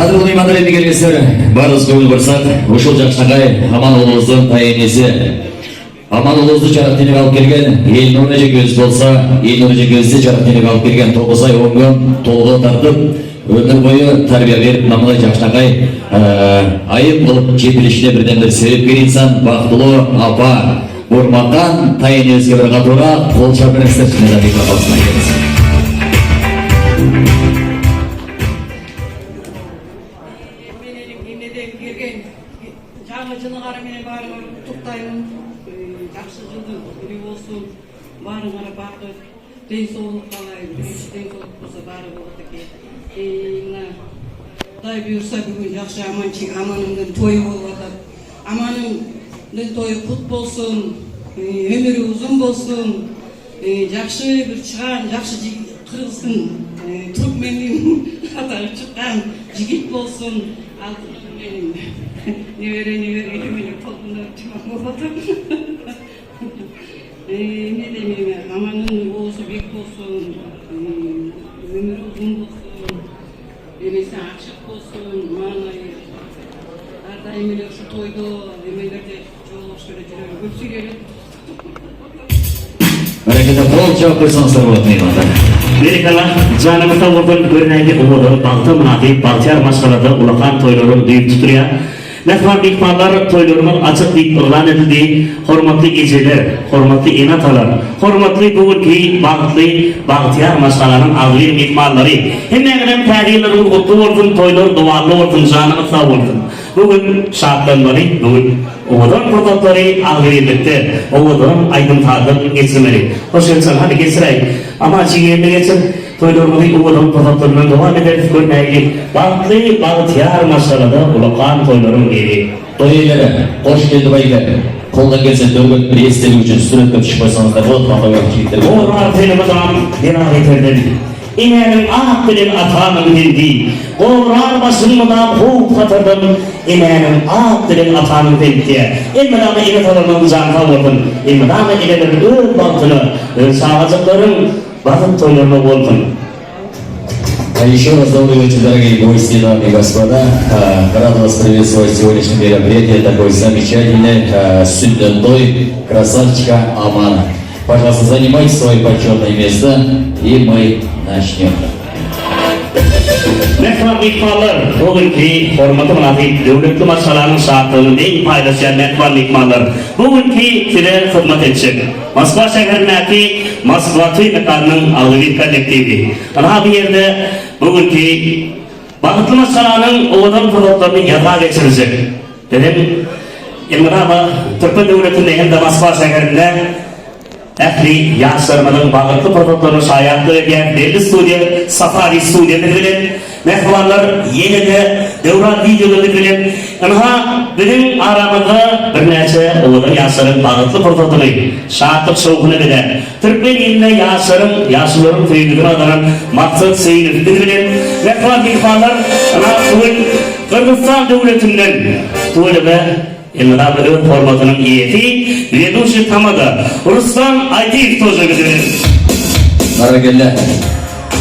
Кадырлуу меймандар эми келиңиздер, баарыбыз көңүл бурсак, ушул жакшынакай Аман уулубуздун тайэнеси, Аман уулубузду жарык дүйнөгө алып келген Элнур эжекебиз болсо, Элнур эжекебизди жарык дүйнөгө алып келген 9 ай 10 күн толгоо тартып, өмүр бою тарбия берип, мына мындай жакшынакай айым кылып жетилишине бирден бир себепкер инсан, бактылуу апа Бурмакан тайэнебизге бир катуураак кол чаап бериңиздерчи. Мен энеден келген жаңы жылыңар менен баарыңарды куттуктаймын. Жакшы жылдын бири болсун. Баарыңарга бакыт, ден соолук каалайм. Биринчи ден соолук болсо баары болот экен. Мына Кудай буюрса бүгүн жакшы Аманымдын тою болуп атат. Аманымдын тою кут болсун, өмүрү узун болсун. Жакшы бир чыган, жакшы кыргыздын, түркмендин катары чыккан жигит болсун. Алтыным менин небере небере эле толкундап жаман болуп атат. Эмне дейм эми, Амандын оозу бек болсун, өмүрү узун болсун, эмеси ачык болсун, маанайы ар дайым эле ушу тойдо эмелерде жолугушуп эле жүрөлү, көп сүйлөй элек. Баракелде, кол чаап койсоңуздар болот, меймандар. Berekella, janymyz sag bolsun, görnäýdi owadan, bagta mynasyp, bagtyýar maşgalada ulakan toýlaryň düýp tutulýar. Mähriban myhmanlar, toýlarymyz açyk diýip yglan edildi. Hormatly ejeler, hormatly ene-atalar, hormatly bu günki bagtly, bagtyýar maşgalanyň agzybir myhmanlary! Hemmäňiziň Täze ýyllaryňyz gutly bolsun, toýlar dowamly bolsun, janyňyz sag bolsun! Bu gün şatlanmaly, bu gün owadan pursatlary agzybirlikde, owadan aýdym-sazlar bilen geçirmeli. Hoş gelipsiň, hany geçiräý. Aman jigimni geçir. Toýlarymyzy owadan pursatlar bilen dowam ederis, görmäýli. Bagtly, bagtyýar maşgalada ulakan toýlaryň biri. Toý eýeleri, Hoş geldi baýker. Колдон келсе төргө бир эстелик үчүн сүрөткө түшүп койсоңуздар болот, макул жигиттер. Gorar seni mydam bela-beterden, Enäniň ak bilen atanyň pendi. Gorar başyň mydam howp-hatardan, Enäniň ak bilen atanyň pendi. Elmydama ene-atalarymyzyň jany sag bolsun! Elmydama eneler öz bagtyna, öz çagajyklaryň bagt toýlaryna bolsun! А еще раз добрый вечер, дорогие гости, дамы и господа. Рад вас приветствовать в сегодняшнем мероприятии, такой замечательный сүндет той красавчика Амана. Пожалуйста, занимайте свои почетные места, и мы начнем. Mähriban myhmanlar, bu günki hormata mynasyp döwletli maşgalanyň şatlygyny deň paýlaşýan mähriban myhmanlar, bu günki size hyzmat etjek Moskwa şäherindäki Moskwa toý mekanynyň agzybir kollektiwi. Ynha bu ýerde bu günki bagtly maşgalanyň owadan pursatlaryny ýazga geçirjek biziň elmydama türkmen döwletinde hem-de Moskwa şäherinde ähli ýaşlarymyzyň bagtly pursatlaryna şaýatlyk edýän belli studiýa Safari studiýa biz bilen. Mähribanlar ýene-de Döwran wideoda biz bilen. Ynha biziň aramyzda birnäçe owadan ýaşlaryň bagtly pursatyny şatlyk-şowhuna bezäp, türkmen ilinde ýaşlaryň, ýaşulularyň söýgüsini gazanan Maksat Söýünow biz bilen. Mähriban myhmanlar, ynha bu gün Gyrgyzystan döwletinden tüweleme Elmydama öz hormatynyň eýesi, weduşiý tamada Ruslan Aýdyýew tože biz bilen. Barakella.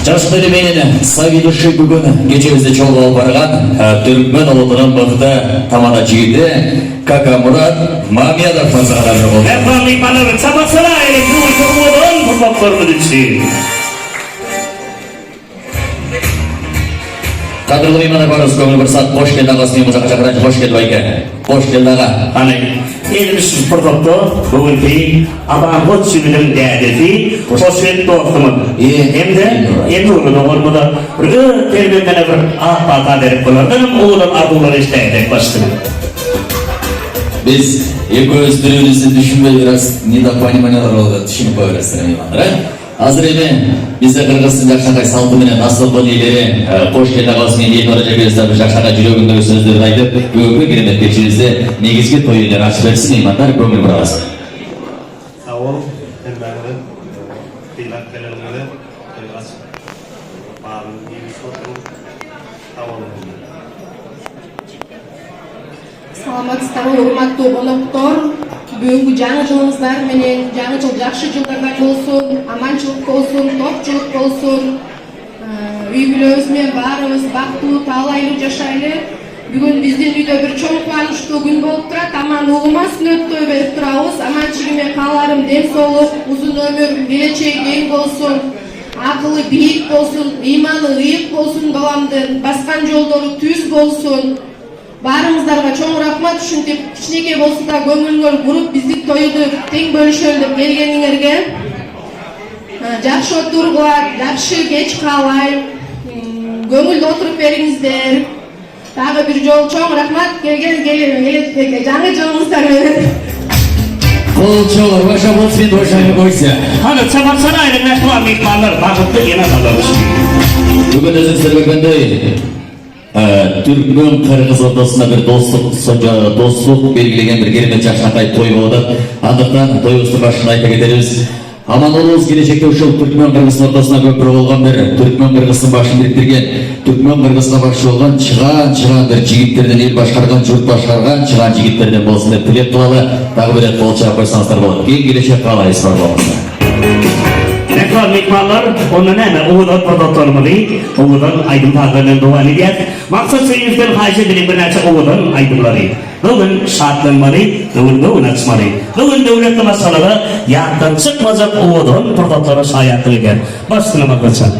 Жакшы менен соведущий бүгүн кечебизди чогуу алып барган түркмөн улутунун мыкты тамада жигити Какамурат Мамедов мырзага да бир кол. Mähriban myhmanlar, çapakçalaýlyk bu günki owadan pursatlarymyz üçin. Кадырлуу меймандар баарыбыз көңүл бурсак, Кош келди агасы менен мырзага чакырайынчы. Кош келди байке. Кош келди ага. Hany, indi şu pursatda bu günki Aman Hoç jiginiň dädesi Hoşgeldi dostumyz hem-de Elnurly doganymyza bir öz perzendine bir ak pata berip bulardanam owadan arzuwlar eşidäýsek başyna. Биз экөөбүз бири бирибизди түшүнбөй бир аз недопониманиялар болуп атат, түшүнүп кое бересиздер меймандар, э. Азыр эми бизде кыргыздын жакшынакай салты менен дасторкон ээлери Кош келди агабыз менен Элнур эжекебиз дагы жакшынакай жүрөгүндөгү сөздөрүн айтып, бүгүнкү керемет кечебизди негизги той ээлери ачып берсин, меймандар көңүл бурабыз. Sag boluň hemmäňize sylap geleniňize toý açyk baryny iýip oturyň sag boluň. Саламатсыздарбы, урматтуу коноктор! Бүгүнкү жаңы жылыңыздар менен! Жаңы жыл жакшы жылдардан болсун, аманчылык болсун, токчулук болсун. Үй бүлөбүз менен баарыбыз бактылуу, таалайлуу жашайлы. Бүгүн биздин үйдө бир чоң кубанычтуу күн болуп турат. Аман уулума сүннөт той берип турабыз. Аманчигиме кааларым ден соолук, узун өмүр, келечеги кең болсун, акылы бийик болсун, ыйманы ыйык болсун баламдын, баскан жолдору түз болсун. Баарыңыздарга чоң рахмат ушинтип кичинекей болсо да көңүлүңөр буруп биздин тоюду тең бөлүшөлү деп келгениңерге. Жакшы отургула, жакшы кеч каалайм. Көңүлдүү отуруп бериңиздер. Дагы бир жолу чоң рахмат келген жаңы жылыңыздар менен. Кол чабуулар, ваши аплодисменты, уважаемые гости. Hany çapyşdyraýlyň mähriban myhmanlar, bagtly ene-atalar üçin. Бүгүн өзүңүздөр көргөндөй, түркмөн кыргыз ортосунда бир достук, достук белгилеген бир керемет жакшынакай той болуп атат. Андыктан тоюбуздун башында айта кетерибиз, Аман уулубуз келечекте ушул түркмөн кыргыздын ортосуна көпүрө болгон бир түркмөн кыргыздын башын бириктирген, түркмөн кыргызына башчы болгон чыгаан чыгаан бир жигиттерден, эл башкарган, журт башкарган чыгаан жигиттерден болсун деп тилек кылалы. Дагы бир ирет кол чаап койсоңуздар болот. Кең келечек каалайбыз баарыбызга. Mähriban myhmanlar, onda näme, owadan pursatlarymyzy owadan aýdym-sazlar bilen dowam edýäs. Maksat Söýünow haýyş edeliň birnäçe owadan aýdymlary. Bu gün şatlanmaly, bu gün göwün açmaly. Bu gün döwletli maşgalada ýatdan çykmajak owadan pursatlara şaýatlyk edýär. Başyna Maksatjan.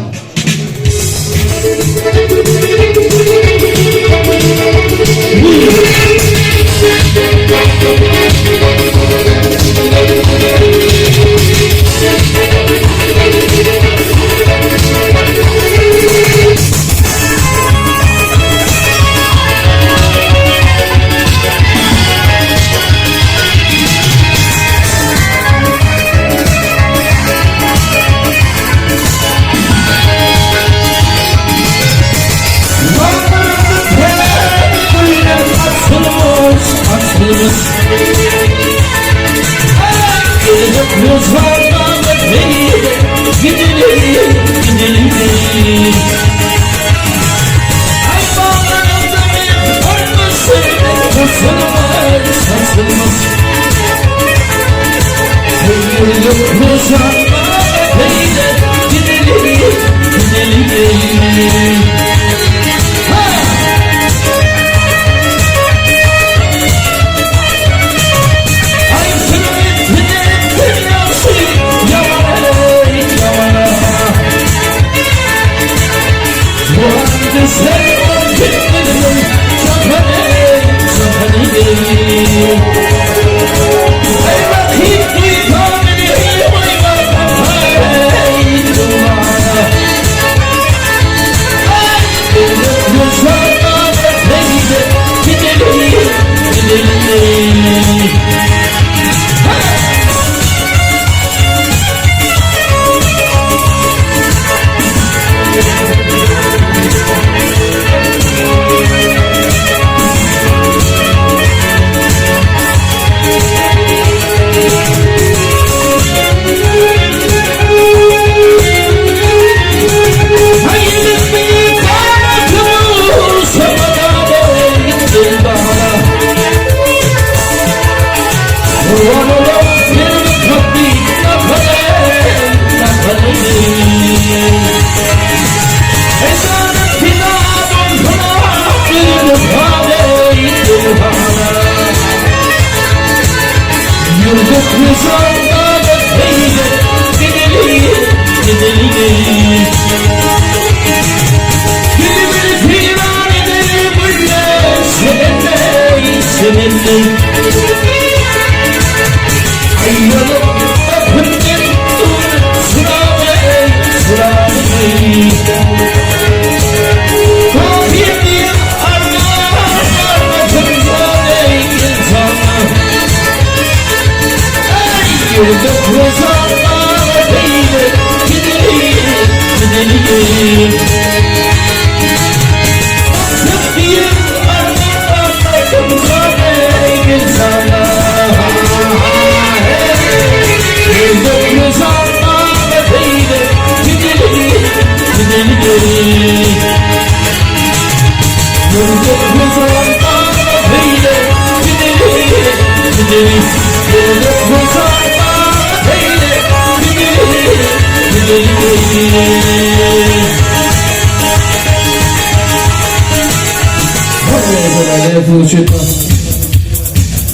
Siz üçin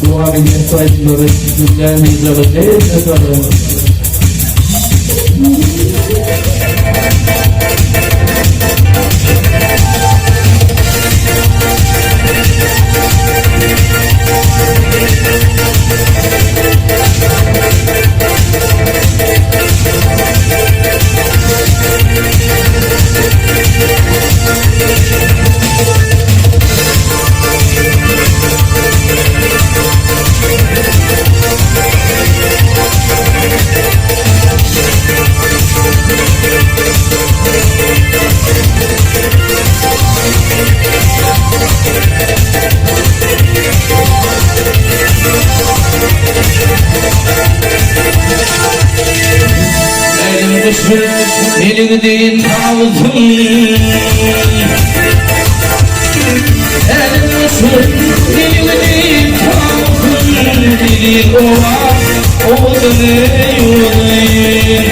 dowam edýän aýdymlary diňlän hemme salyň. Elim kuşu elini tavzım Elim kuşu elini tavzım Dili ova odunu yudayım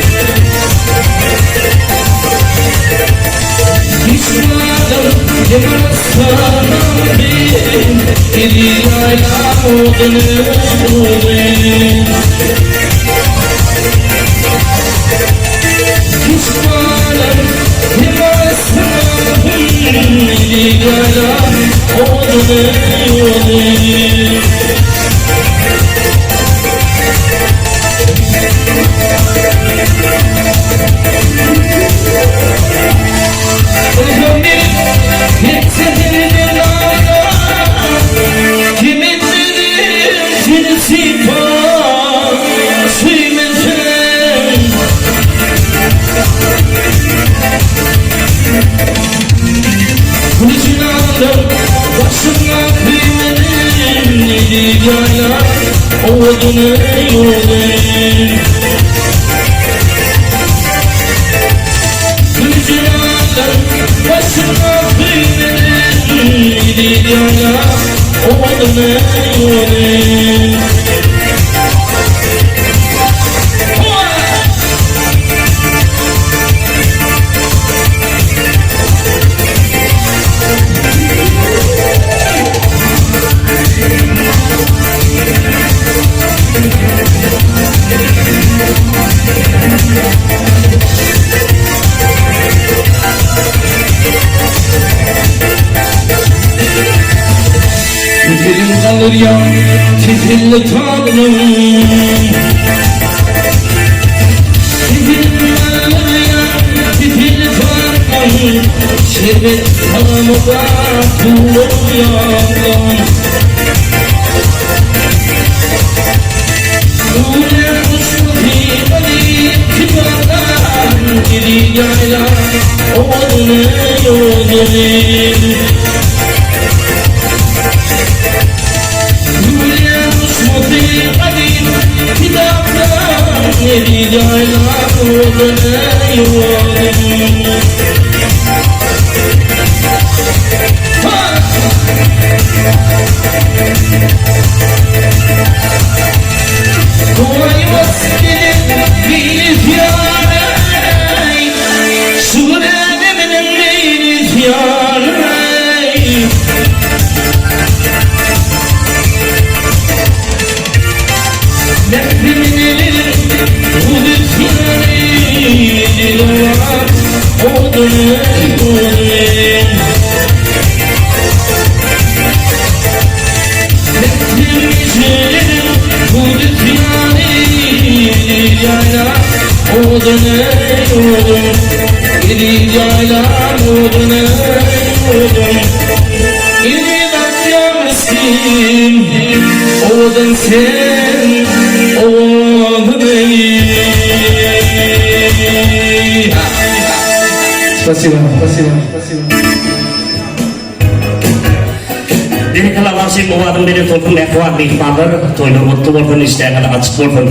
Pişmanım yemezsem bir Dili yayla odunu yudayım Pişmanım yemezsem Dili yayla odunu yudayım Kimin dedim seni sipar Süymesen Kılıcını aldım başına kıymedim Neydi yayla odunu yolun Kılıcını aldım başına kıymedim Neydi yayla odunu yolun Güzelim kalır ya Titilli tatlım Titilli kalır ya Titilli tatlım Şerbet salamı da Kullu yandım Ule kuşlu hibali Kibardan Gidi yayla Oğlunu yolunu Yar. Nefrimin elini Hudutini Diloran Odunu Odunu Nefrimin elini Hudutini Yayla Odunu Odunu Gidi yayla Odunu Odunu İni bakyamışsın Odun sen Odun ey. Спасибо, спасибо, спасибо. Berekella bagşy bu adyň beren tolkun mähriban myhmanlar toýlar gutly bolsun işdäňiz açyk bolsun.